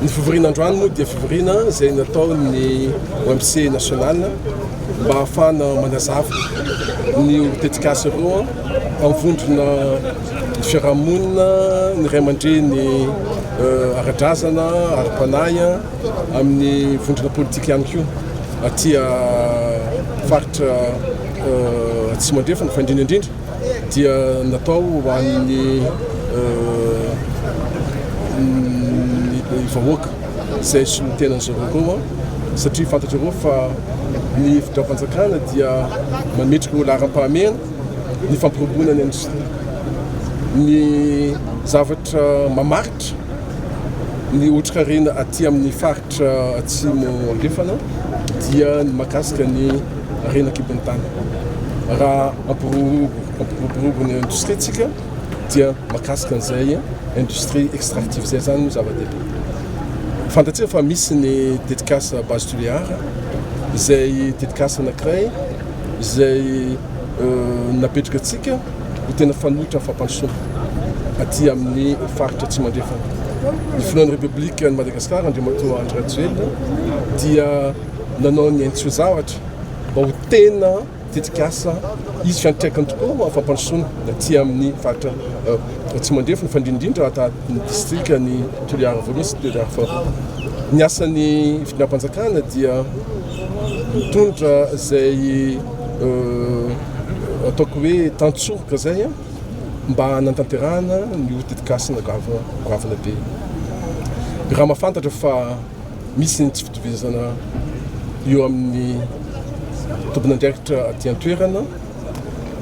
Ny fivoriana androany moa dia fivoriana izay nataon'ny OMC national mba hahafahana manazava ny tetikasa ireo amin'ny vondrona ny fiarahamonina, ny ray aman-dreny ara-drazana, ara-panahy, amin'ny vondrona politika ihany koa aty faritra Atsimo Andrefana fa indrindra indrindra dia natao ho an'ny vahoaka izay solontenan'ny zareo ireo satria fantatrareo fa ny fitondram-panjakana dia mametraka ho laharam-pahamehana ny fampiroboroana ny indostria. Ny zavatra mamaritra ny otrikarena aty amin'ny faritra atsimo andrefana dia ny mahakasika ny harena an-kibon'ny tany. Raha hampiroborobo ny indostria tsika dia mahakasika an'izay industrie extractive izay zany no zava-dehibe. Fantatsika fa misy ny tetikasa Base Tulear izay tetikasa anankiray izay napetraka antsika ho tena fanoitra fampandrosoana aty amin'ny faritra Atsimo Andrefana. Ny filohan'ny Repoblika an'i Madagasikara Andriamatoa Andry Rajoelina dia nanao ny aintsoa zavatra mba ho tena tetikasa hisy fiantraikany tokoa amin'ny fampandrosoana aty amin'ny faritra Atsimo Andrefana fa indrindra indrindra ato amin'ny distrikan'i Toliara voalohany sy Toliara faharoa. Ny asan'ny fitondram-panjakana dia mitondra izay ataoko hoe tantsoroka izay mba hanatanterahana ny tetikasa goavana be. Raha mahafantatra fa misy ny tsy fitovizana eo amin'ny tompon'andraikitra aty an-toerana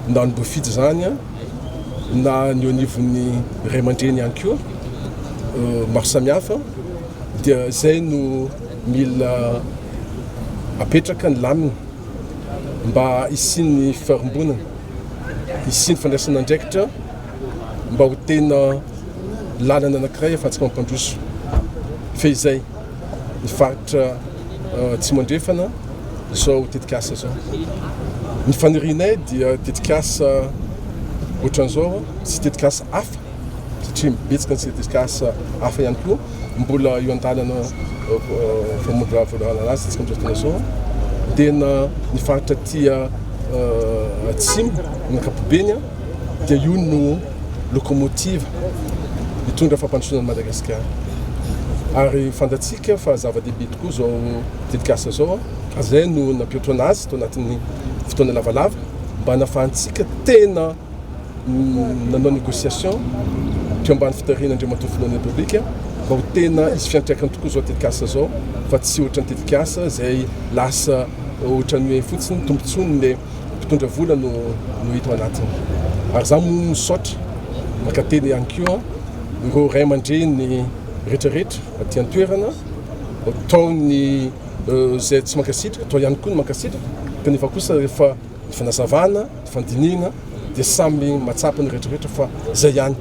na ny voafidy izany na ny eo anivon'ny ray aman-dreny ihany koa maro samihafa dia izay no mila apetraka ny lamina mba hisian'ny fifarimbonana, hisian'ny fandraisana andraikitra mba ho tena lalana anankiray ahafahantsika mampandroso fehizay ny faritra Atsimo Andrefana izao tetikasa izao. Ny fanirianay dia tetikasa ohatran'izao sy tetikasa hafa satria betsaka ny tetikasa hafa ihany koa mbola eo an-dalana famolavolanana azy isika amin'izao fotoana izao. Tena ny faritra aty Atsimo amin'ny ankapobeny dia io no locomotive hitondra fampandrosoana an'i Madagasikara. Ary fantatsika fa zava-dehibe tokoa izao tetikasa izao, ary izay no nampiantoana azy tao anatin'ny fotoana lavalava mba hanafahantsika tena nanao négociation teo ambany fitarihan'Andriamatoa Filohan'ny Repoblika mba ho tena hisy fiantraikany tokoa izao tetikasa izao fa tsy ohatran'ny tetikasa izay lasa ohatran'ny hoe fotsiny tombontsoan'ilay mpitondra vola no no hita ao anatiny. Ary za moa misaotra mankateny ihany koa ireo ray aman-dreny rehetrarehetra aty an-toerana, tao ny izay tsy mankasitraka, tao ihany koa ny mankasitraka, kanefa kosa rehefa ny fanazavana, ny fandinihina dia samy mahatsapa ny rehetrarehetra fa izay ihany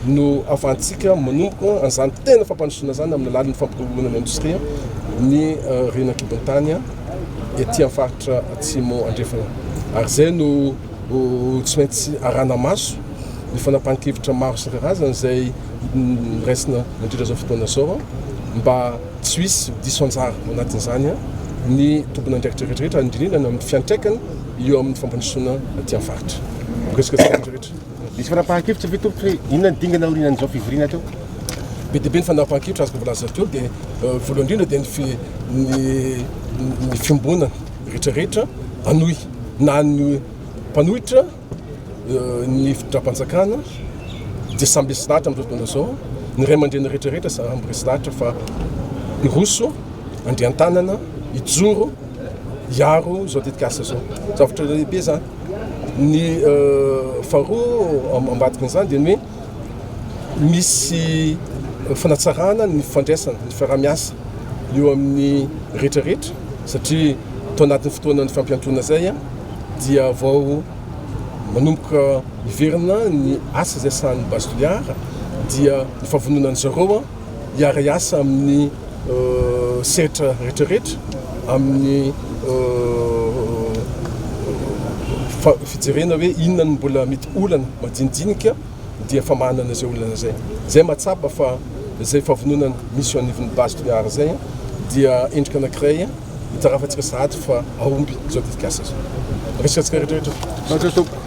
no ahafahantsika manomboka an'izany tena fampandrosoana izany amin'ny alalan'ny fampiroboroana ny indostria ny harena an-kibon'ny tany ety amin'ny faritra atsimo andrefana. Ary izay no tsy maintsy arahana maso ny fanapahan-kevitra maro isan-karazany izay raisina mandritra izao fotoana izao mba tsy ho hisy diso anjara ao anatin'izany ny tompon'andraikitra rehetrarehetra indrindra ny amin'ny fiantraikany eo amin'ny fampandrosoana aty amin'ny faritra. Miresaka antsika rehetrarehetra. Nisy fanapahan-kevitra ve tompoko hoe inona ny dingana aorianan'izao fivoriana teo? Be dia be ny fanapahan-kevitra araka ny voalaza teo dia voalohany indrindra dia ny ny fiombonana rehetrarehetra hanohy na ny mpanohitra ny fitondram-panjakana dia samy resy lahatra amin'izao fotoana izao, ny ray aman-dreny rehetrarehetra samy resy lahatra fa hiroso handrian-tanana, hijoro hiaro izao tetikasa izao. Zavatra lehibe izany. Ny faharoa ambadikin'izany dia ny hoe misy fanatsarana ny fifandraisana, ny fiaraha-miasa eo amin'ny rehetrarehetra satria tao anatin'ny fotoanan'ny fampiantoana izay dia vao manomboka miverina ny asa izay sahanin'ny Base Toliara dia ny fahavononan'ny zareo hiara-hiasa amin'ny sehatra rehetrarehetra amin'ny fijerena hoe inona no mbola mety olana madinidinika dia famahanana izay olana izay. Izay mahatsapa fa Izay fahavononana misy eo anivon'ny Base Toliara izay dia endrika anankiray hitarafantsika sahady fa hahomby izao tetikasa izao. Mankasitraka antsika rehetra rehetra. Misaotra tompoko.